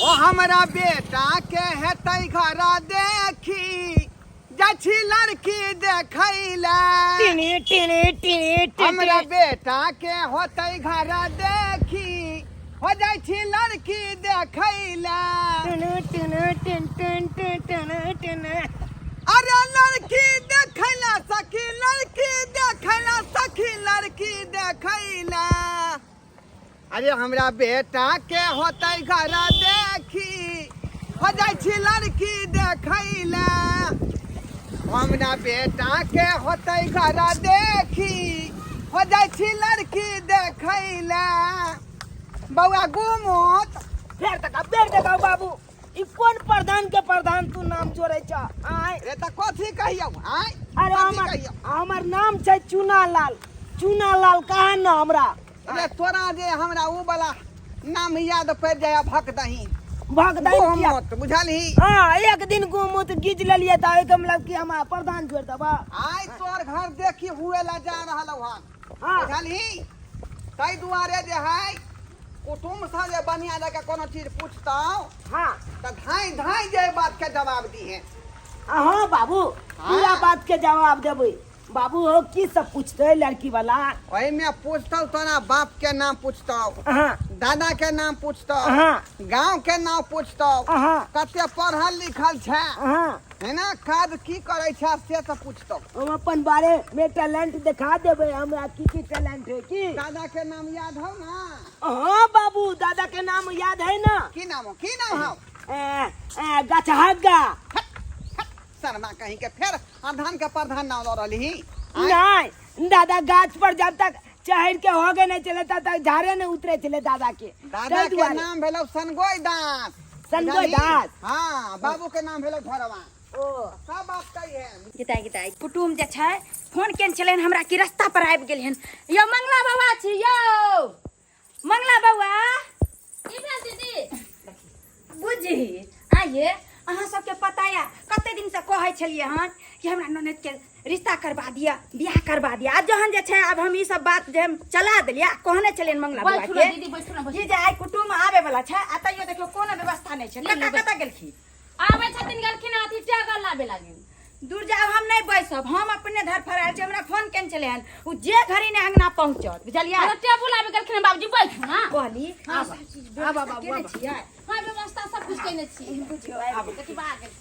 ओ हमरा बेटा के हेतै घर देखी जाइ छी लड़की देखै ला। टिनी टिनी टिनी टिनी। हमरा बेटा के होतै घर देखी, हो जाइ छी लड़की देखै ला। टिनी टिनी tin tin tin tin tin. अरे लड़की देखै ला सखी, लड़की देखै ला सखी, लड़की देखै ला। अरे हमरा बेटा के होतै घर देखी, हो जाइ छी लड़की देखै ला। हमरा बेटा के होतै घर देखी, हो जाइ छी लड़की देखै ला। बौआ गुमोत। फेर देखाउ, फेर देखाउ बाबू, ई कोन प्रधान के प्रधान तू नाम जोड़ै छ? आय। रे तऽ कथी कहियौ? आय। अरे कथी हमर कहियौ? हमर नाम छै चूना लाल, चूना लाल कहा न हमरा। अरे तोरा जे हमरा उ वाला नाम याद पड़ जाय भक दही। भक दही किया? गुमोत बुझलही? हाँ, एक दिन गुमोत गीज लेलिए तऽ ओहिके मतलब कि हमरा प्रधान जोड़ देबा। आइ तोर घर देखी हुए ला जा रहल हन। हाँ। बुझलही? ताहि दुआरे जे है कुटुम्ब से जे बढ़िया जगह कोनो चीज पूछतौ हाँ। तऽ धाँइ धाँइ जे बात के जवाब दिहे। हाँ बाबू, पूरा बात के जवाब देबै बाबू। हो की सब पूछते लड़की वाला? ओहिमे पूछतौ तोरा बाप के नाम पूछतौ, हाँ। दादा के नाम पूछतौ, हाँ। गांव के नाम पूछतौ, हाँ। कते पढ़ल लिखल छै, हाँ। है ना, काज की करै छै से सब पूछतौ। हम अपन बारे में टैलेंट दिखा देबै, हमरा की की टैलेंट है। की दादा के नाम याद हौ ना? हाँ बाबू, दादा के नाम याद है ना। की नाम हो, की नाम हौ? ए, ए, गचहग्गा। शर्मा कहीं के फेर प्रधान के प्रधान नाम लऽ रहली ही। नहीं दादा, गाछ पर जब तक चढ़ के हो गए नहीं चले तब तक झाड़े नहीं उतरे चले दादा के। दादा ताहि के दुआरे। नाम भेलौ सनगोई दास। सनगोई बुझलही? दास। हाँ, बाबू के नाम भेलौ घरवा। ओ सब बात सही है। गीताइ गीताइ कुटुम जे छै फोन केने छलनि हमरा कि रस्ता पर आबि गेल हन। यौ मंगला बाबा छी, यौ मंगला बौआ। की भेल दीदी? बुझी आइए अहाँ सबके पता या कते दिन से कहै छलियै हन कि हमरा ननद के रिश्ता करबा दिअ, बियाह करबा दिअ। आ जहन जे छै आब हम ई सब बात जे हम चला देलियै आ कहने छलियनि मंगला बौआ बैठू ना के दीदी, बैठू ना, बैठू। कि जे आइ कुटुम्ब आबे वाला छै, आ तैयो देखियौ कोनो व्यवस्था नहि छै। ले, ले, कतऽ कतऽ गेलखिन? आबै छथिन, गेलखिन अथी टेगल लाबे लागिन। दूर जाब, हम नहि बैसब, हम अपने धर फरायल छी। हमरा फोन केने छलै हन, ओ जे घड़ी ने अंगना पहुँचत बुझलियै। अरे टेबुल आबे गेलखिन बाबूजी, बैठू ना। कहली हाँ, सब चीज आब, व्यवस्था आब, केने आब। छियै? हाँ, व्यवस्था सब कुछ केने छी। बुझियौ आबि गेल। देखी बा गेल।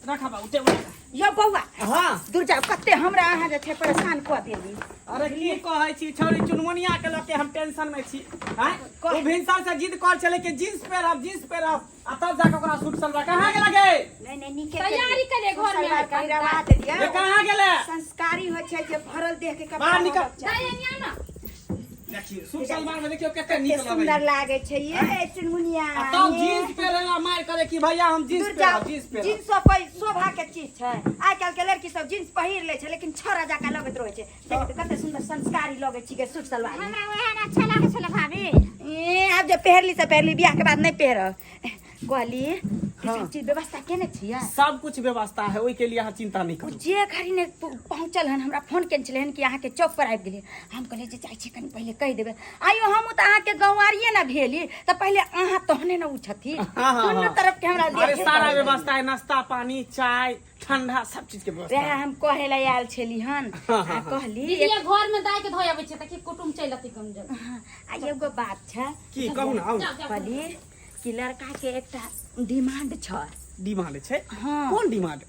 रखा बाबू टेबुल रखा। यौ बौआ। हाँ। दूर जाउ, कते हमरा अहाँ जे छै परेशान कऽ देली। अरे की कहै छी छौरी चुनमुनिया के लऽ के हम टेंशन में छी। हैं? ओ भिनसर से जिद कर छलै कि जींस पहिरब, जींस पहिरब, आ तब जाके ओकरा सूट सलवार कहाँ गेल गे? नहीं नहीं, नीके तैयारी केलियै। केलियै घर में सलवार अपन। पहिरवा देलियै। ये कहाँ गेलै? संस्कारी होइ छै जे भरल देह के कपड़ा बाहर निकल। रहबाक चाही। दाइ एनिया ना। देखियौ सूट सलवार में देखियौ कते नीक कते लगै सुंदर लागै छै ये चुनमुनिया। आ तब जींस पहिरला मार करे कि भैया हम जींस दूर जाओ, पहिरब, जींस पहिरब। जींसो कोई शोभा के चीज छै? आइ काल्हि के लड़की सब जींस पहिर लै छै लेकिन छौड़ा जकाँ लगैत रहै छै। देख तऽ कते सुंदर संस्कारी लगै छिकै सूट सलवार में। हमरा ओहन अच्छा लागै छलै भाभी। ए, आब जे पहिरली से पहिरली, बियाह के बाद नहि पहिरब। कहली कि सब चीज व्यवस्था केने छियै? सब कुछ व्यवस्था है, ओहि के लिए अहाँ चिंता नहीं ओ करू। जे घड़ी ने पहुँचल हन, हमरा फोन केने छलै हन कि अहाँके चौक पर आबि गेलियै। हम कहलियै जे जाइ छी कनि पहिले कहि देबै। आइयो हम तऽ अहाँके गंवारिये ने भेली तऽ पहिले अहाँ तहने ने ओ छथिन। हाँ, हाँ, दुनू हाँ। तरफ के हमरा अरे देखे सारा पड़ै। व्यवस्था है, नाश्ता पानी चाय ठंडा सब चीज के व्यवस्था वएह है। हम कहे ला आयल छली हन। हाँ, हाँ, आ हाँ। कहली दीदी, ये घर में दाई के धोय आबै छै तऽ की कुटुम चलि अतै कम जल्दी। आ एगो बात छै। की कहू ना, आउ। जाउ, जाउ। कहली कि लड़का के एकटा डिमांड छै। डिमांड छै? हाँ। कोन डिमांड?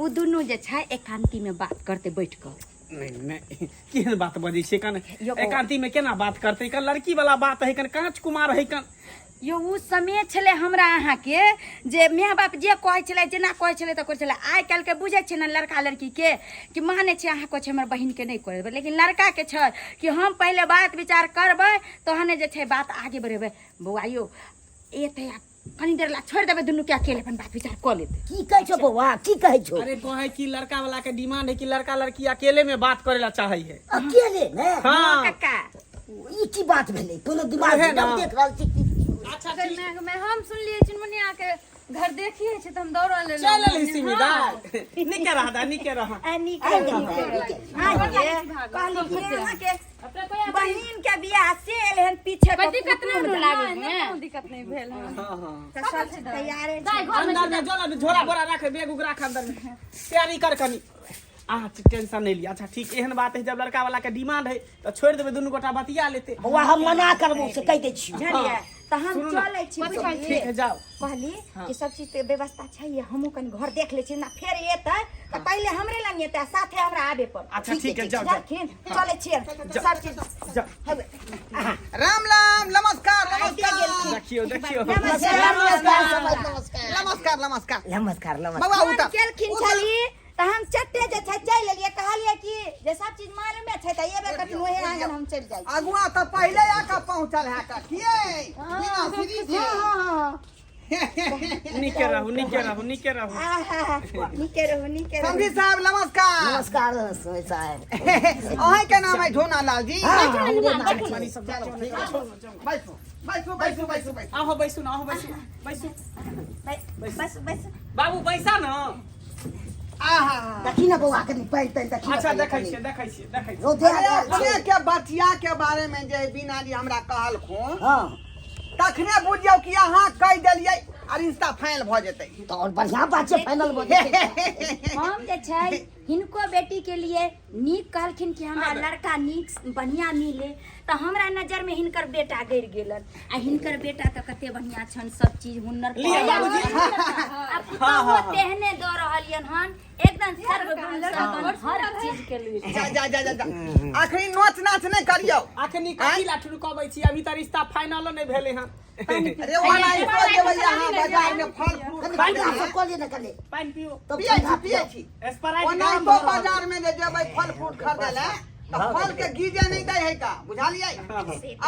ओ दुनू जे छै एकांती में बात करते बैठ कऽ। नहीं नहीं, केहन बात बजै छियै कन? यौ। एकांती में केना बात करतै कन? लड़की वाला बात है कन, कांच कुमार है कन। यौ ओ समय छलै हमरा अहाँके जे माय बाप जे कहै छलै जेना कहै छलै तऽ करै छलै। आइ काल्हिके बुझै छियै ने लड़का लड़कीके कि मानै छै अहाँ कहै छै हमर बहिनके नहि करबै, लेकिन लड़काके छै कि हम पहिले बात विचार करबै तहने जे छै बात आगे बढ़ेबै। बौआ यौ, एतै आ कनी देर ला छोड़ि देबै दुनू के अकेले, अपन बात विचार कऽ लेतै। की कहै छौ बौआ, की कहै छौ? अरे कहै कि लड़का वाला के डिमांड है कि लड़का लड़की अकेले में बात करे ला चाहे है। अकेले में? हाँ। कक्का। ई की बात भेलै? कोनो दिमाग ओहे में ना। देख रहल छी की? अच्छा, ठीक। मैं हम सुनलियै चुनमुनिया के घर देखी है छै त हम दौड़ल एलहुँ। चल एलही सिमी दाइ, नीके रह दाइ, नीके रह। आ नीक रहू, नीक रहू। आइये, कहली कि अहाँके अपने कोई आबै- बहिन के बियाह से एल हन पीछे कोई दिक्कत नहि ने लागल नहि, ने कोनो दिक्कत नहीं भेल हन। हाँ हाँ तऽ सब चीज तैयारे छै। दाइ घर में अंदर में जो ना झोरा बोरा राख, बैग उग राख अंदर में, तैयारी कर कनी। अहाँ टेंशन नहीं लिया। अच्छा ठीक, एहन बात है जब लड़का वाला के डिमांड है तो छोड़ देबै, दुनू गोटा बतिया लेते। बौआ हम मना करबो से कहि दै छी। बुझलियै तऽ हम सुनू ना। चलै छी बुझलियै? ठीक है जाओ। कहली कि सब चीज के व्यवस्था छै, हमहूँ कनि घर देख लै छी ना, फेर एतै तऽ पहिले हमरे लग एतै आ साथे हमरा आबे पड़तै। अच्छा ठीक है, जाओ जाओ। जाखिन चलै छियै सब चीज। जाओ। राम राम, नमस्कार नमस्कार। देखियो देखियो। नमस्कार नमस्कार नमस्कार। नमस्कार नमस्कार। नमस्कार नमस्कार। बउआ फोन उतर। केलखिन छली तऽ हम चट्टे जे छै चलि एलियै, कहलियै कि जे सब चीज मालूमे छै तऽ एबे करथिन ओहे आंगन हम चलि जाइ छी। अगुआ तऽ पहिले आके पहुँचल है का किए बिना सीढ़ी से। नीके रहू नीके रहू नीके रहू। आहा, नीके रहू नीके रहू। समधी साहब नमस्कार। नमस्कार साहब। अहीं के नाम है झोना लाल जी? हाँ, हमरे नाम छै। चलो ठीक है, बैठू बैठू बैठू बैठू बैठू। आहो बैसू ना, आहो बैसू बैसू। बस बस। बाबू बैसा ना। आहा देखी ना बौआ कनी पैर तैर देखी ना अच्छा पहिले देखै कनी। छियै देखै छियै देखै छियै। रो दे अरे अपने के बचिया के बारे में जे बिना जी हमरा कहलखुन हाँ तखने बुझियौ कि अहाँ कहि देलियै आ रिश्ता फाइनल भऽ जेतै। तऽ और बढ़िया बात छै, फाइनल भऽ जेतै। हम जे छै हिनको बेटी के लिए नीक कहलखिन कि हमरा लड़का नीक बढ़िया मिले, तऽ हमरा नजर में हिनकर बेटा गिर गेलन आ हिनकर बेटा तऽ कते बढ़िया छन, सब चीज हुनर लिअ बाबूजी। आ पुतोहुओ तेहने दऽ रहलियन हन, एकदम सर्वगुण संपन्न हर चीज के लिए। जा जा जा जा जा, अखनी नोच नाच नहि करियौ। अखनी कथी ला ठुनकबै छी, अभी तऽ रिश्ता फाइनलो नहि भेलै हन। अरे ओना इसो जेबै अहाँ बाजार में फल फ्रूट कनी खरीदै ठंडा लए। सब कऽ लिअ ने कनी। पानि पियो। तब पियै छी ठंडा पियै छी। स्प्राइट ओनाहितो गरम भऽ रहल। बाजार में जे जेबै फल फ्रूट खरीदै लए तऽ फल के गीजे नहि दै है का, बुझलियै?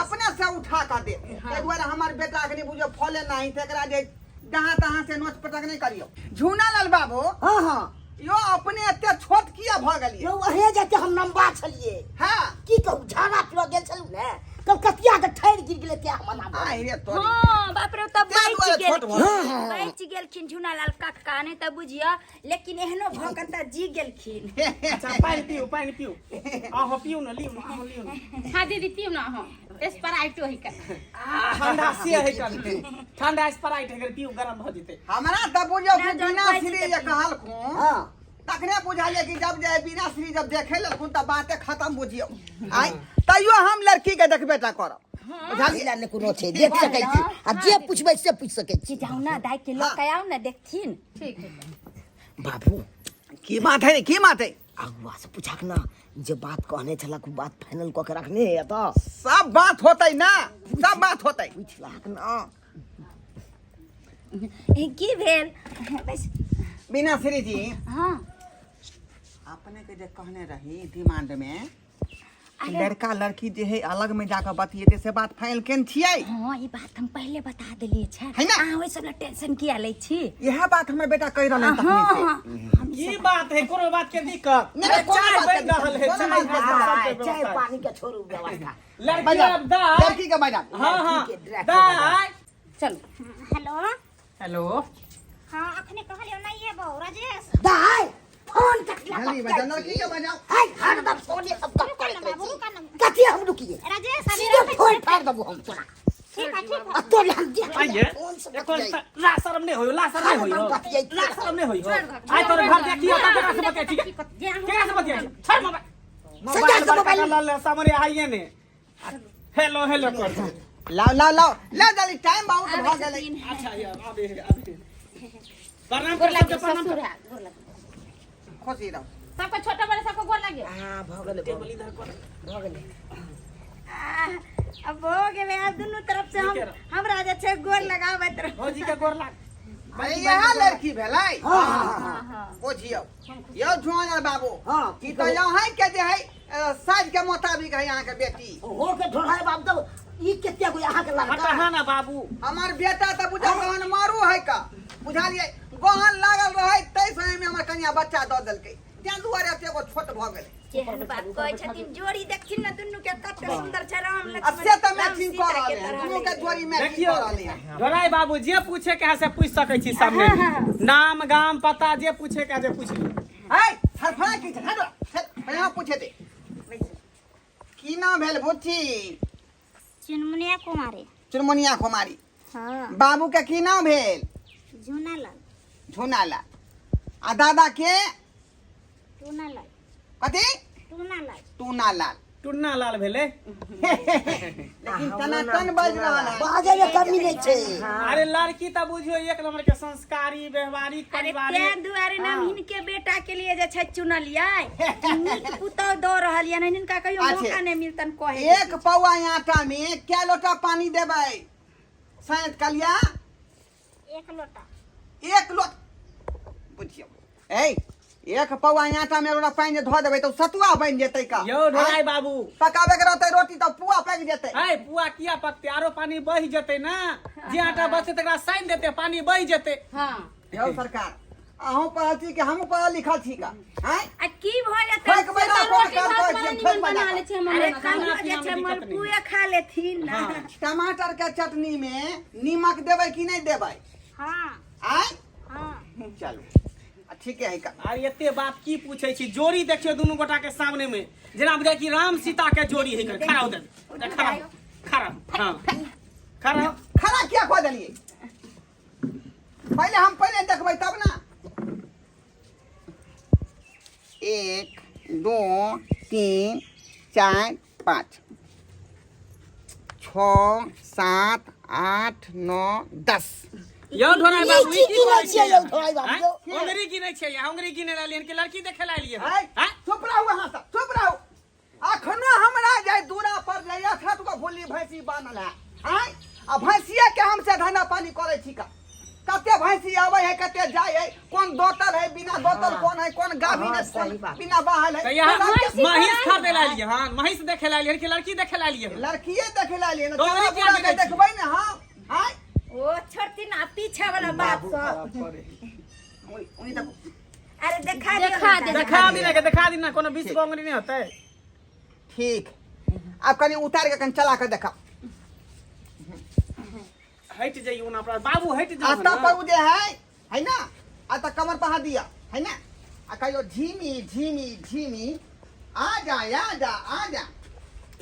अपने से उठा कऽ दे। ताहि दुआरे हमर बेटा अखनी बुझियौ फले नहि, तकरा जे जहाँ तहाँ से नोच पटक नहि करियौ। झूना लाल बाबू। हाँ हाँ। यो अपने एते छोट किया भऽ गेलियै? यौ अहे जते हम लम्बा छलियै। हाँ। की कहू, झाड़ा पिलऽ गेल छलहुँ ने, कलकतिया के ठहरि गिर गेलै तें हम एना भऽ आहि रे तोरी। हाँ बाप रे, तब ताहि बचि दुआरे छोट भऽ गेलखिन, बचि गेलखिन झूनालाल कक्का, नहि तऽ बुझियौ, लेकिन एहनो भऽ कऽ तऽ जी गेलखिन। अच्छा पानि पिउ पानि पिउ, अहाँ पिउ ने, लिउ ने, अहाँ लिउ ने। हाँ दीदी पीउ ना अहाँ, स्प्राइटो है का। ठंडा से है कनी, ठंडा स्प्राइट है, पिउ गरम भऽ जेतै। हमरा तऽ बुझियौ कि ना, जहन बिना कहै छी श्री तऽ जे कहलखुन हाँ तखने बुझलियै कि जब जे बिना श्री जब देखे लेलखुन तऽ बाते खत्म बुझियौ। आइ तैयो हम लड़की के देखबे टा करब, बुझलियै? बुझलियै ने, कोनो छै देख सकै छी आ जे पुछबै से पूछि सकै छी। जाउ ना दाइ के लऽ के आउ ने, देखथिन। ठीक है। बाबू की बात है, की बात है? अगुआ से पूछक ना, जे बात कहने छलक ओ बात फाइनल कऽ के रखने है तऽ सब बात होतै ना, सब बात होतै। पूछलक ना। ए, की भेल? बस। बिना श्री जी। हाँ। अपने के जे कहने रही डिमांड में कि लड़का लड़की जे है अलग में जाकर बतियेते, से बात फाइनल केन छियै? हाँ ई बात हम पहले बता देलियै छै। है ना? अहाँ ओहि सब ला टेंशन किया लै छी? यह बात हमर बेटा कहि रहल है तखनी हाँ से। हाँ हम की बात है, कोनो बात के दिक्कत? नहीं, नहीं, कोनो चाय बात के बनि रहल है, दिक्कत, चाय कोनो बात के सबके चाय व्यवस्था। पानी के छोड़ू व्यवस्था। लड़की बजा, अब दाय। लड़की के बजा। हाँ हाँ लड़की के डायरेक्ट दाय। चलो। Hello hello. हाँ अखने कहलियो नहीं एबो राजेश। दाय फोन कटला। जल्दी बजा, लड़की के बजाओ। हाय हरदम फोने सब कट करैत रहै बाबू, छी। रुका ना। कथी हम रुकिए? राजेश अभी सीधे रखै फोन छी। फाड़ देबो हम तोरा। ठीक है ठीक है। आ तोरे हम देख आइए फोन से एको बतियाइ। ला शरम नहीं होयो, ला शरम नहीं होयो, हरदम बतियाइ। ला शरम नहीं होयो। आइ तोरे घर देखियो त केकरा से बतियाइ छी? केकरा से बतियाइ छी? छोड़ मोबाइल। सजा से मोबाइल मोबाइल। ल ले, सामने आइए ने हेलो हेलो कर। लाओ लाओ लाओ ला जल्दी, टाइम बहुत भऽ गेलै। अच्छा यार आबे आबे, प्रणाम कर सबके, प्रणाम ससुर कर। है, गोर लगे। खुशी रहू। सबके छोटा बड़ा सबको गोर लगे। हाँ भऽ गेलै टेबल इधर कर। भऽ गेलै। आह, अब हो गेलै, आब दुनू तरफ से हम नीके रह। हमरा जे छै गोर लगाबैत रह। भौजी के गोर लाग। अरे यह लड़की भेलै। हाँ हाँ हाँ हाँ बुझियौ यौ झुआनर बाबू। हाँ, ई तऽ अहाँ के जे है साइज के मुताबिक है अहाँ के बेटी। हो के ढोढ़ाई बाप दब ई कते गो अहाँ के लड़का। हटा ना बाबू। हमर बेटा तऽ बुझा गहन मारू है का, बुझलियै? गहन लागल रहै ताहि समय में हमर कनिया बच्चा दऽ देलकै। तें दुआरे एते गो छोट भऽ गेलै। केहन बात कहै छथिन, जोड़ी देखथिन ने दुनू के कते सुंदर छै, राम आ लक्ष्मण से तऽ राम मैचिंग सीता कऽ रहल के है, तरह दुनू के लगै। जोड़ी मैचिंग देखियौ कऽ रहलै है। ढोराई बाबू, जे पूछे के है से पूछ सकै छी सामने में। नाम गाम पता जे पूछे के है से पूछ लियौ। है फड़फड़ा की छै, हट हट, पहिले हम पूछे दे। की नाम भेल बुच्ची? चुनमुनिया कुमारी। चुनमुनिया कुमारी। हाँ। बाबू के की नाम भेल? झूनालाल। झूनालाल। आ दादा के? टूनालाल। कथी? टूनालाल। टूनालाल। टुन्ना लाल भेलै। लेकिन टनाटन बाजि रहल है। बाजै मे कमी नहि छै। अरे लड़की तऽ बुझियौ एक नंबर के संस्कारी व्यवहारिक अरे पारिवारिक। तें दुआरे नाम हिनके बेटा के लिए जे छै चुनलियै कि नीक पुतौह दऽ रहल यऽ, नहि हिनका कहियो अच्छा। मौका नहि मिलतन कहे के। एक पौआ आटा में कै लोटा पानी देबै साँझ कलिया? एक लोटा। एक लोटा बुझियौ। ए एक पौआ आटा में लोटा पानि जे धऽ देबै तऽ सतुआ बनि जेतै का। यौ ढोलाई बाबू, पकाबै के रहतै रोटी तऽ पुआ पाकि जेतै। है पुआ किया पकतै? आरो पानी बहि जेतै ना, जे आटा बचतै तकरा सानि देतै, पानी बहि जेतै। हाँ। यौ सरकार, अहूँ पढ़ल छी कि हमहूँ पढ़ल लिखल छी का? हैं? आ की भऽ जेतै? ठोकि बजा से कोन रोटी काम भात करै बड़ा छियै, निमन ठोकि बना बजा लै कऽ। छै हमर अरे ननद। कहियो खाना जे पीना छै मे दिक्कत नहि। मलपुए खा लेथिन ना। हाँ। टमाटर के चटनी में नीमक देबै कि नहि देबै? हाँ। आँय? हाँ। चलू आ ठीके है का। अरे एते बात की पूछै छी, जोड़ी देखियौ दुनू गोटा के सामने में, जेना बुझाय कि राम सीता के जोड़ी है। खड़ा हो दे, खड़ा हो, खड़ा हो, हाँ खड़ा हो। खड़ा किया कऽ देलियै? पहिले हम पहिले देखबै तब ना। 1 2 3 4 5 6 7 8 9 10। यौ ढोराई बाबू, ई की की गिनै करै छियै छियै यौ ढोराई बाबू, आँय? यौ? अंगुरी गिनै छियै यहाँ, अंगुरी गिनै ला एलियै कि लड़की देखे ला एलियै? आँय? आँय? चुप रहू अहाँ सब, चुप रहू। अखनो हमरा जे दूरा पर जे अठत गो भुल्ली भैंसी बान्हल है, आँय? आ भैंसिए के हम से धंधा पानी करै छी का। कते भैंसी आबै है, कते जाइ है, कोन दोतल है, बिना दोतल कोन है, कोन गाभिन है, हाँ, सही कोन बात। बिना बाहल है। तऽ यहाँ सबके महींस खरीदै ला एलियै हन, महींस देखे ला एलियै कि लड़की देखे ला एलियै हन? लड़किए देखे ला एलियै ना, तो चला अंगुरी बुला किया के गिनै छी? देखबै ने हम, आँय? ओ छोड़थिन आ पीछे वाला बात सब। उनी उनी देखू। अरे देखा दियौ देखा ना दे। दादा। देखा दी ना के, देखा दी ना, कोनो 20 गो अंगुरी नहि होतै। ठीक, आब कनि उतारि के कनि चला के देखा। हटि जइयौ ना अपना बाबू, हटि जाउ आता ना। पर उ जे है, है ना, आ त कमर पर हाथ दिया है ना, आ कहियो झीमी झीमी झीमी आ जा आ जा आ जा।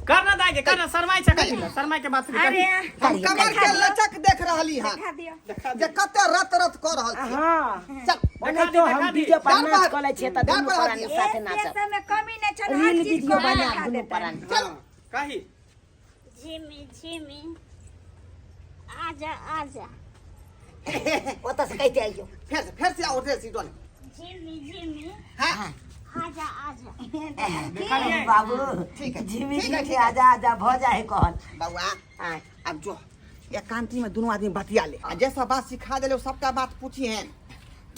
कर ना दाइ के, कर ना, शरमाइ छै कथी लए? शरमाइ के बात नहि। अरे हम कमर के लचक देख रहली हन देखा दियौ जे कते रत रत कऽ रहल छी। हाँ। चल ओना तो हम देखा दी। वीडियो पर डार नाच पर- कऽ लै छियै तऽ डार दुनू पर प्राणी हाथ साथे ए, नाचब। से सबमे कमी नहि छनि, हर रील चीज वीडियो कऽ बनायब देखा दुनू देतनि। प्राणी। चल कही। झिमी झिमी आजा आजा। ओतऽ से कहिते आइयो। फेर से आओ, फेर से डोल। झिमी झिमी हाँ आजा आजा। देखलियै? बाबू ठीक है, झिमी ठीक है, झिमी ठीक है। आजा आजा भऽ जाइ है कहल। बउआ आँय। अब जो एकांती में दोनों आदमी बतिया ले, आ जैसा बात सिखा देले सबटा बात पूछी हैं।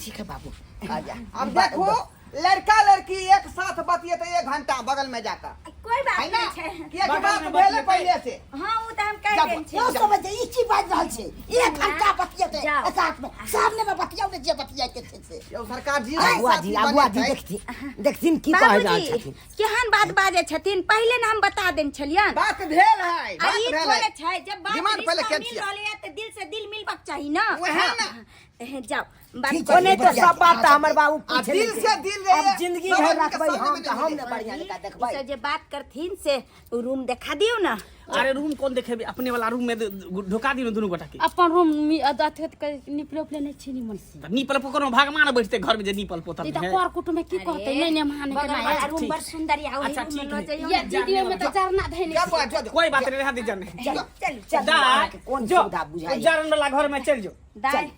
ठीक है बाबू आजा। अब देखो लड़का लड़की एक साथ बतिये तो 1 घंटा बगल में जाकर, कोई बात है ना? नहीं छै। किया कि बगल बात में भेले बतियेतै। पहले से। हाँ उ तऽ हम कहि जाबो। देने छी। यौ समझ ई की बाजि रहल छै? 1 घंटा बतियेतै जाओ। साथ में, सामने में बतियाउ ने जे बतियाइके छै से। यौ सरकार जी अगुआ जी, अगुआ जी देखथिन, देखथिन की कहि रहल बाबूजी छथिन। केहन बात बाजै छथिन, पहिले ने हम बता देने छलियनि। बात भेल है, आ बात ई भेल थोड़े है। छै, जब बात डिमांड पहिले रिश्ता केने मिल छियै। रहलै तऽ दिल से दिल मिलबाक चाही ना। वएह ना। हाँ, जाओ बात ठीक करू। छै, ओने तो सब बात तऽ हमर बाबू आ पूछे दिल नहि से छै। दिल रहे, अब जिंदगी सब भर आदमी के रखबै सामने हम में तऽ हम नहीं ने बढ़िया जकाँ ई देखबै। सब जे बात करथिन से रूम देखा दियौ ना। अरे रूम कोन देखेबै, अपने वाला रूम में ढुका दियौ ने दुनू गोटा के। अपन रूम अथी के निपले उपले नहि छै निमन से। तऽ नीपल कोनो भगवान बैठते घर में जे नीपल पोतल ई तऽ है। कर कुटुम में की कहतै, नहि नहि माने के बगल नहि। वाला रूम ठीक। बड़ सुंदर या, ओही अच्छा, रूम में ठीक लऽ है। जइयौ ये ने। दीदी में तऽ जरना धैने जा छै। बउआ, जो, जो। कोई बात नहीं, रहा दी जाने। चलू चल, दाइ, अहाँके कोन जो, सुविधा बुझाइए? जरन वाला घर में चलि जो। दाइ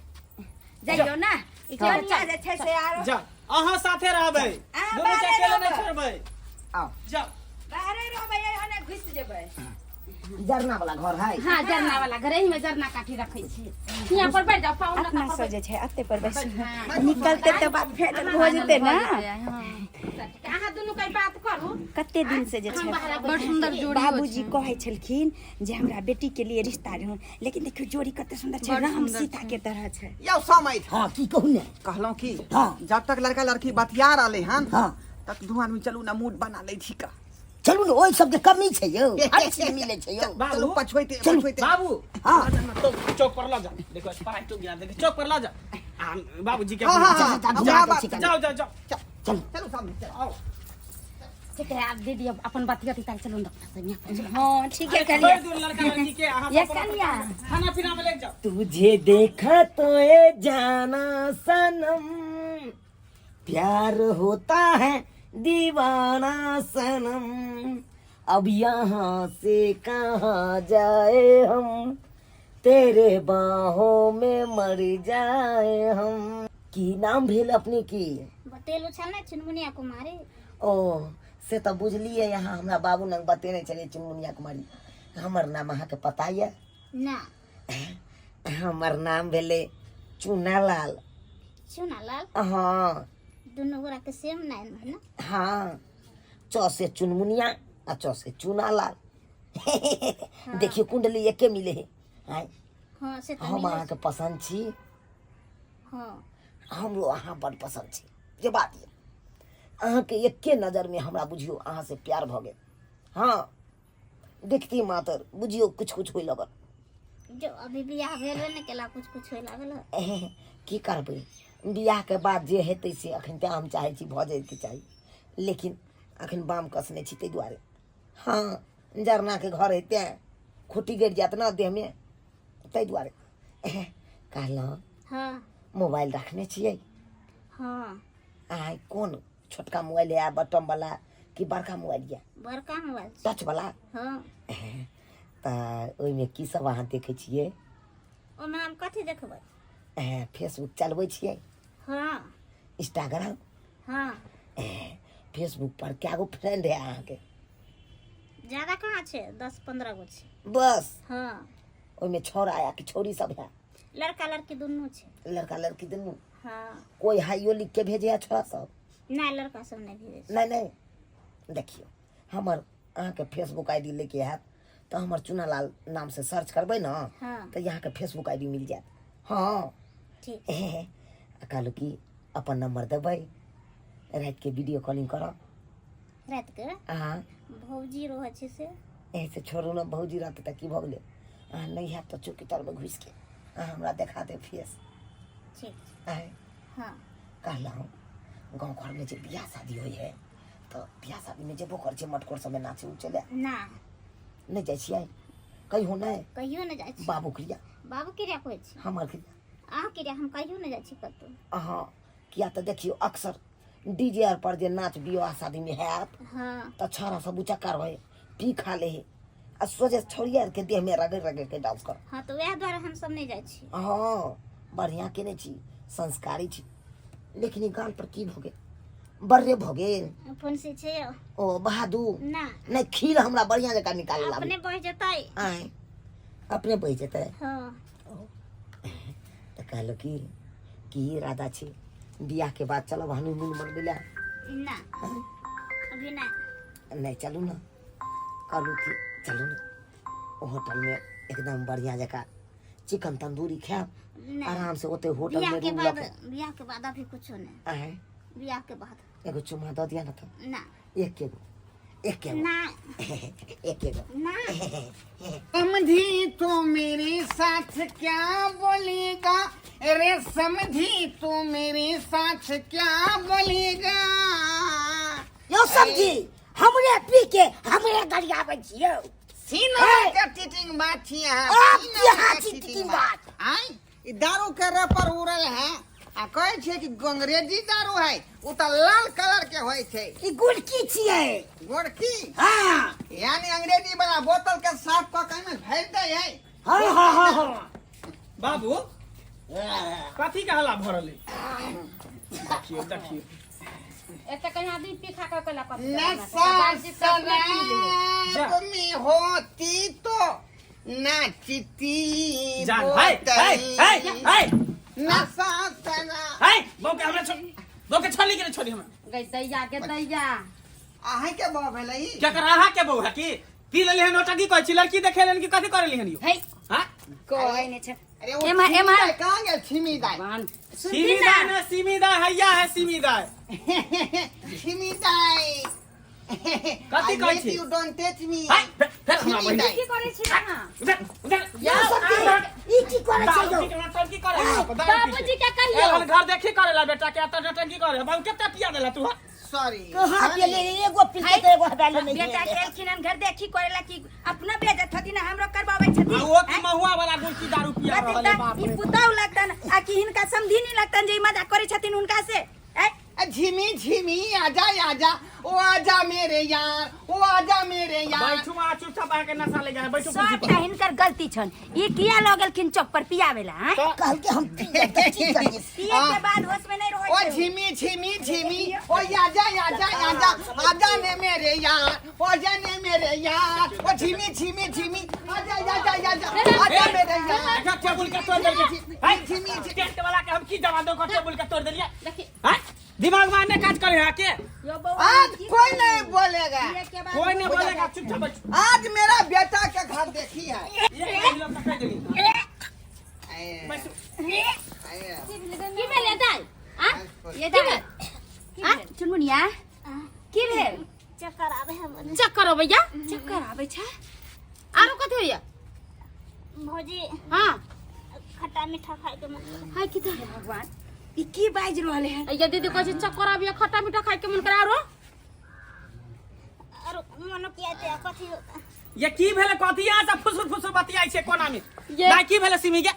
जइयौ ना, ई कनिया जे छै से आरो जा, अहाँ साथे रहबै, अहाँ दुनू के बाहरे अकेले नहि रहबै। छोड़बै। आओ। जा। बाहरे रहबै, एहने घुसि जेबै। जरना वाला घर है। हाँ, जरना वाला घर, एही में जरना काठी रखै छी। हियाँ पर बैठ जाओ, पाँव अपना लगा सब जे छै अते पर बैसू, निकलते तऽ बात फाइनल भऽ जेतै ने। अहाँ दुनू के बात करू। कते दिन से जे छै बड़ सुंदर जोड़ी। बाबूजी कहै छलखिन जे हमरा बेटी के लिए रिश्ता रहूं, लेकिन देखियौ जोड़ी कते सुंदर छै, राम सीता के तरह छै। यौ समय। हाँ, की कहू ने? कहलहुँ की, हाँ। जब तक लड़का लड़की बतिया रहले हन, हाँ। तक दू आदमी चलू ना, मूड बना लै छी का। चलू ने, ओहि सबके कमी छै यौ, हर चीज मिलै छै यौ। बाबू। चलू पछुएते चलू। पछुएते। बाबू। हाँ। तो चौक पर ल जा, देखो पढ़ाई टूट गया, देखो चौक पर ल जा आ बाबूजी के। हाँ, हाँ, हाँ। चल, चल, हाँ, घुमा दै बात- छी कनी। जाओ जाओ जाओ। चलू। चलू सामने चलू। आओ। ठीक है, आब दीदी अब अपन बतिया ताल चलू डॉक्टर से यहाँ। हाँ, ठीक है। छोड़ कनिया दू लड़का लड़की के, अहाँ ये सब अपन- कनिया। खाना पीना में ले जाओ। तुझे देखा तो ये जाना सनम, प्यार होता है दीवाना सनम, अब यहाँ से कहाँ जाए हम, तेरे बाहों में मर जाए हम। की नाम भेल अपने की? बतेलु छल ने, चुनमुनिया कुमारी। ओ, से तऽ बुझलियै, यहाँ हमरा बाबू नंग बतेने छलियै चुनमुनिया कुमारी। हमर नाम अहाँके पता यऽ? ना। हमर नाम भेलै चूनालाल। चुनालाल? हाँ। दुनू गोरा के सेम नाम है ना? हाँ, चौ से चुनमुनिया आ चौ से चूनालाल। देखियौ, कुंडली एके मिले है आँय। हाँ, से तऽ हम मिलै। अहाँके पसन्द छी। हाँ। हमरो अहाँ बड़ पसन्द छी। जे बात यऽ, अहाँके एके नजरमे हमरा बुझियौ अहाँसँ प्यार भऽ गेल। हाँ, देखती मातर बुझियौ कुछ कुछ होइ लगल। जो अभी बियाह भेल ने केला, कुछ कुछ होय लागल। की करबै, बियाहके बाद जे हेतै से। अखन तऽ हम चाहै छी भऽ जाइके चाही, लेकिन अखन बाम कसने छी ताहि दुआरे। हाँ, जरनाके घर है तेँ खुट्टी गड़ि जायत ने देहमे, ताहि दुआरे कहलहुँ। हाँ। मोबाइल रखने छियै? हाँ। आइ कोन छोटका मोबाइल है, बटम वाला कि बड़का मोबाइल यऽ? बड़का मोबाइल छै। टच वाला? हाँ। तऽ ओहिमे की सब अहाँ देखै छियै? ओहिमे हम कथी देखबै? फेसबुक चलबै छियै? हाँ। इंस्टाग्राम? हाँ। फेसबुक पर कए गो फ्रेंड है अहाँके? ज्यादा कहाँ छै, 10-15 गो छै। बस? हाँ। ओहिमे छौड़ा या कि छौड़ी सब है? लड़का लड़की दुनू छै। लड़का लड़की दुनू? हाँ। कोई हाइयो लिख के भेजे है छोड़ा सब? नहि, लड़का सब नहि भेजै छै। नहि नहि, देखियौ, हमर अहाँके फेसबुक I D लेके हैत तऽ हमर चुनालाल नामसँ सर्च करबै ने, हाँ। तऽ अहाँके फेसबुक I D मिल जायत। हाँ। ठीक। आ कहलहुँ कि अपन नंबर देबै, रातिके वीडियो कॉलिंग करब। रातिके? अहाँ। भौजी रहै छै से। एहिसँ छोड़ू ने, भौजी रहतै तऽ की भऽ गेलै? अहाँ नहि हैत तऽ चौकी तरमे घुसिके अहाँ हमरा देखा देब फेस। ठीक छै। आँय? हाँ। कहलहुँ, गाँव घरमे जे बियाह शादी होइ है तऽ बियाह शादीमे जेबो करै छै, मटकोर सबमे नाचे उचे लए? ना। नहि जाइ छियै कहियो नहि? कहियो नहि जाइ छी। बाबू क्रिया? बाबू क्रिया कहै छी। हमर क्रिया। अहाँ क्रिया हम कहियो नहि जाइ छी कतहु। अहाँ किया तऽ देखियौ, अक्सर डीजे आर पर जे नाच बियाह शादीमे हैत, हाँ। तऽ छौड़ा सब उचक्का रहे, पी खा ले है आ सोझे छौड़िया आरके देहमे रगड़ि रगड़ि के डांस कर। हाँ, तऽ वएह दुआरे हमसब नहि जाइ छी। हाँ, बढ़िआँ केने छी, संस्कारी छी। लेकिन ई गाल पर की भऽ गेल? बर्रे भऽ गेल? फुंसी छै यौ। ओ बहादुर। ना। नहि, खीर हमरा बढ़िआँ जकाँ निकालऽ लाबू। अपने बहि जेतै। आँय, अपने बहि जेतै? हाँ। तऽ कहलहुँ कि की इरादा छै बियाहके बाद? चलब हनीमून मनबै लए? ना, अभी ना। नहि, चलू ने। कहलहुँ कि चलू ने, होटलमे एकदम बढ़िआँ जकाँ चिकन तन्दूरी खायब। नहि। आराम से ओते होटल बियाह में के रूम बाद लऽ के। बियाह के बाद अभी कुछो नहीं। आँय? बियाह के बाद। एगो चुमा दऽ दिअ ने तऽ। ना। एक एगो, एक एगो। ना। एक एगो। ना। समझी तू मेरे साथ क्या बोलेगा रे, समझी तू मेरे साथ क्या बोलेगा। यौ समझी, हमरे पी के हमरे गरियाबै छी यौ। सीना के टीटिंग बात छी अहाँ। आब सीना की अहाँ के छी टीटिंग टीटिंग बात। आँय, ई दारू के रेपर उड़ल है आ कहै छै कि अंग्रेजी दारू है। ओ तऽ लाल कलर के होइ छै। ई गुड़की छियै। गोरकी? हाँ। यानी अंग्रेजी वाला बोतल के साफ कऽ के एहिमे भरि दै है। हाँ हाँ हाँ हाँ। बाबू, कथी के हल्ला भऽ रहलै? देखियौ देखियौ। एते कहीं आदमी पी खा के कला कथी नशा शराब में होती तो नाचती जान हाय हाय हाय हाय नशा शराब हाय बहू के हमरा छोड़, बहू के छोड़ी के नहीं छोड़ी हमरा। गई दैया के दैया। अहाँ के बहू भेलै? क्या कर अहाँ के बहू है की पी लेली हन नौटंकी कहै छी, लड़की देखे लेन की कथी करे ली हन यौ? हे हाँ? कहै नहि छै। अरे ओ एम्हर- छिमी एम्हर। दाइ कहाँ गेल छिमी दाइ? भगवान सुनथिन सिमी ना। दाइ ने, सिमी दाइ हैया है सिमी दाइ। छिमी दाइ। कथी I कहै hate छी? you, don't touch me. हाय, फेर हमरा छिमी बहिन। दाइ। की करै छी अहाँ? उधर उधर। यौ सखी, ई की करै छै दारू यौ? पी के नौटंकी करे है, दारू पी के। बाबूजी के कहियो। एहन घर देखी करेला बेटा के एतऽ नौटंकी करे है। बाबू कते पिया देला तू, हाँ? सॉरी। कहाँ पियले? एगो पिलकै तऽ एगो हटाले नहि। बेटा के एलखिन हन घर देखी करेला कि अपना बेजत हथिन आ हमरो करबाबै छथिन। आ ओ की महुआ वाला गुलकी दारू पिया कथी रहल है, तऽ बाप ई रे। पुतहु लगतन आ कि हिनका समधी नहि लगतन जे ई मजाक करै छथिन हुनका से? ऐ झिमी झिमी आजा आजा ओ आजा मेरे यार ओ आजा मेरे यार। बैठू आ चुपचाप आके नशा ले जाए, बैठू कुर्सी पर। सबटा हिनकर गलती छन। ई किया लऽ गेलखिन चौक पर पियावे ला? आँय? कहलकै हम पी जायब तऽ की करियै? पिए के बाद होश में नहीं रहै ओ छै। झिमी झिमी झिमी ओ आजा आजा आजा आजा ने मेरे यार ओ जा ने मेरे यार ओ झिमी झिमी झिमी आजा आजा आजा आजा मेरे यार। देखा टेबुल के तोड़ देलियै। हाय, झिमी झिमी। टेंट वाला के हम की जवाब दो, टेबुल के तोड़ देलियै। देखी। हाय, दिमाग में नहीं काज करे है के? यो बौआ, आज की कोई नहीं बोलेगा। पिए के बाद कोई नहीं बोलेगा, चुपचाप बैठ। आज मेरा बेटा के घर देखी है। ये लोग का कह देलियै। बैठू। की भेलै दाइ? आ ये दाइ, आ चुनमुनिया की भेल? चक्कर आबे है मने। चक्कर अबैया? चक्कर आबै छै? आरो कथी होइया? भौजी हाँ खट्टा मीठा खाय के मन करे। हाय की तऽ भगवान, ई की बाजि रहल है? अइया दीदी कहै छै चक्कर आबैया खट्टा मीठा खाय के मन करे। आरो आरो मनो किया ते कथी होता? ये की भेलै कथी यहाँ से फुसुर फुसुर बतियाइ छै कोना में? ये- दाइ की भेलै सिमी के?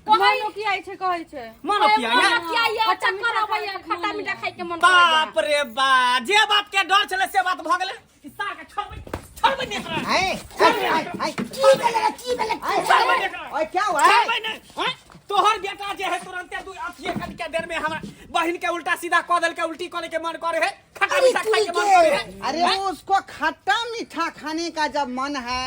मन ओकियाइ छै कहै छै। मन ओकियाइ मन ओकियाइ, चक्कर आबैया खट्टा मीठा खाय के मन करैया। बाप रे बा, जे बात के डर छलै से बात भऽ गेलै। ई सार के छोड़बै, छोड़बै नहि एकरा। आए आए आए की भेलै रे? की भेलै? छोड़बै नहि एकरा। ओए क्या हुआ है? छोड़बै नहि। आँय? तोहर बेटा जे है तुरंते दू अथिए कनिके देर में हमरा बहिन के उल्टा सीधा कऽ देलकै, उल्टी करे के मन करे है, खट्टा अरे मीठा खाय के मन ठीक करे है। है। अरे वो उसको खट्टा मीठा खाने का जब मन है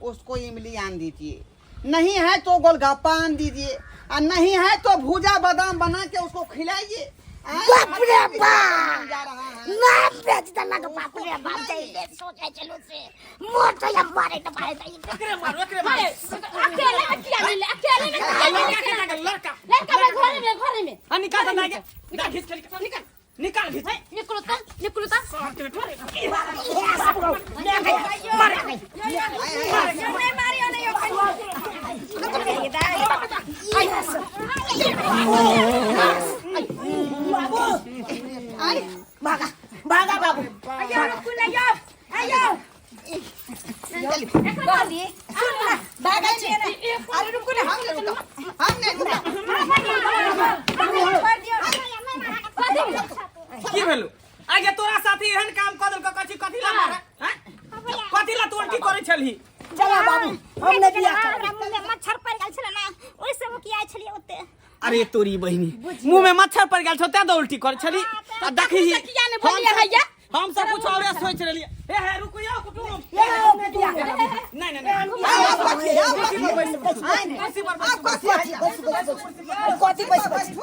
उसको इमली आन दीजिए, नहीं है तो गोलगप्पा आन दीजिए, और नहीं है तो भूजा बादाम बना के उसको खिलाइए। आज बाप रे खट्टा मीठा बाप। मन जा रहा है। ना बेच देलक, बाप रे बाप, दैले सोचै छलहुँ से मोर तो हम मारे तऽ मारे दैले। एकरे मारू, एकरे मारू। अकेले में किया मिले? अकेले में किया मिले? लड़का के लागल, लड़का। लड़का में घरे में, घरे में। हाँ, निकाल दे, दाइ के। दाइ, घीच के निकाल, निकाल, निकाल, घीच। निकलू तऽ, निकलू तऽ। यो नहि मारियो नहि यो कनि। ये दाइ, भागा भागा बाबू। अय्यो रुकू ने यौ, अय्यो। कहली, सुन ना, भागै छियै ने। अरे रुकू ने। हम नहीं रुका, हम नहीं रुका। छोड़ि दियौ। की भेलौ? आगे तोरा साथी एहन काम कऽ देलकौ, कथी कथी ला मारे? हैं? कथी ला तू उल्टी करै छलही? चला बाबू, हम नहि बियाह करब। हमरा मुँह में मच्छर पड़ि गेल छलै ने, ओहि से ओकियाइ छलियै ओते। अरे तोरी बहिनी, मुंह में मच्छर पड़ गेल छौ तें दऽ उल्टी करै छलही। आ देखही किया ने बोलिए हैया? हम सब कुछ औरे सोच रहलियै। हे हे रुकू यौ कुटुम। यौ, नहि बियाह करब। नहीं नहीं नहीं, आप कथी, आप कथी, कुर्सी पर आप कथी? बैसू, बैसू, बैसू। कथी बैसू, बैसू?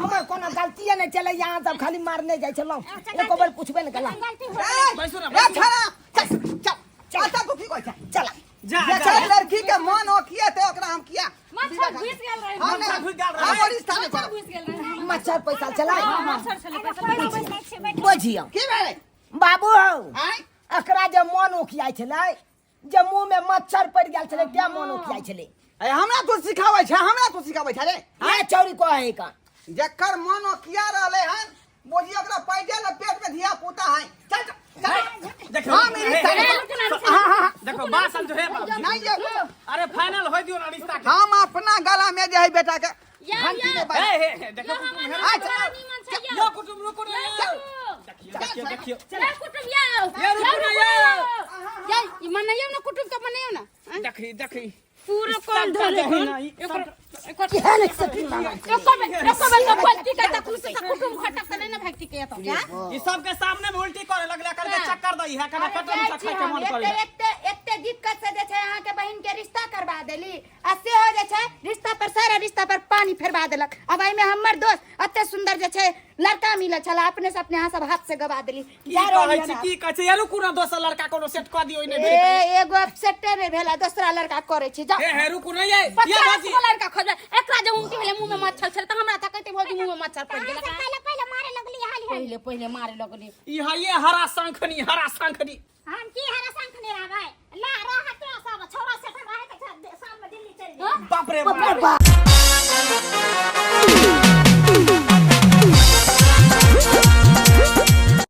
हमर कोनो गलतीए नहि छलै, यहाँ सब खाली मारने जाइ छलहुँ, एको बेर पुछबे नहि केला। बैसू ना, ए बैसू। छड़ा, चल चल अच्छा तू की कहै छै? चला। जा जा। जे लड़की के मन ओकिया ते ओकरा हम किया मच्छर घुसि गेल रहै। हम मच्छर घुसि गेल रहै। हम और स्थान नहि करब। घुसि गेल रहै। मच्छर पैसा चला। मच्छर छलै पैसा। बैठ छै, बैठ। बुझियौ की भेलै? बाबू हौ, आँय? एकरा जे मन ओकियाइ छलै, जे मुँह में मच्छर पड़ि गेल छलै तें मन ओकियाइ छलै। अरे हमरा तू सिखाबै छै, हमरा तू सिखाबै छै रे? आ चौरी कहै का जकर मन ओकिया रहलै हन बुझियो ओकरा पैदल आ पेट में धिया पुता है। चल चल, चल। देखो हाँ, मेरी हे, सारी- हे, देखो बात समझो हे बाबू। नहीं ये अरे फाइनल हो दियो ना रिश्ता के। हम अपना गला में जे है बेटा के या, घंटी या। में बांध- हे हे हे देखो कुटुम हे। अच्छा। निमन छै यो कुटुम रुको ना यो। देखियो देखियो देखियो। या कुटुम या। ये रुको ना यो। या ई मनैयौ ना कुटुम के, मनैयौ ना। देखी देखी। पूरा कम धरे एकर एकर केहन सखी मामा एको बेर एको बेर तो बोलती के त खुशी से कुटुम खटक त नहीं ना भागती के तो क्या ई सब के सामने में उल्टी करे लगले कर के चक्कर दई है कने अरे कटन जाइ से छी खाय के हम मन एते करे एते एते दिक्कत से जे छै अहाँके बहिन के रिश्ता करवा देली आ सेहो जे छै रिश्ता पर सारा रिश्ता पर पानी फेरवा देलक। अब एहिमे हमर दोस्त एते सुंदर जे छै लड़का मिलल छला, अपने से अपने अहाँ सब हाथ से गवा देली। की जा रहल कहै यऽ छी ने। की कहै छी ये रुकू ना दोसर लड़का कोनो सेट कऽ दियौ नै भेल ए एगो अपसेटे नहि भेल आ दोसरा लड़का करै छी जाउ। हे हे रुकू नै ये ये 50 भाजी गो लड़का खोजबै एकरा जे उल्टी भेलै मुंह में मच्छर छलै त हमरा तकैते भौजी मुंह में मच्छर पड़ि गेल। पहिले पहिले मारे लगली हाली हाली। पहिले पहिले मारे लगली। ई है ये हरा शंखनी हरा शंखनी। हम की हरा शंखनी रहबै ला रहते सब छोरा से रहै त शाम में दिल्ली चलि जेबै। बाप रे बाप।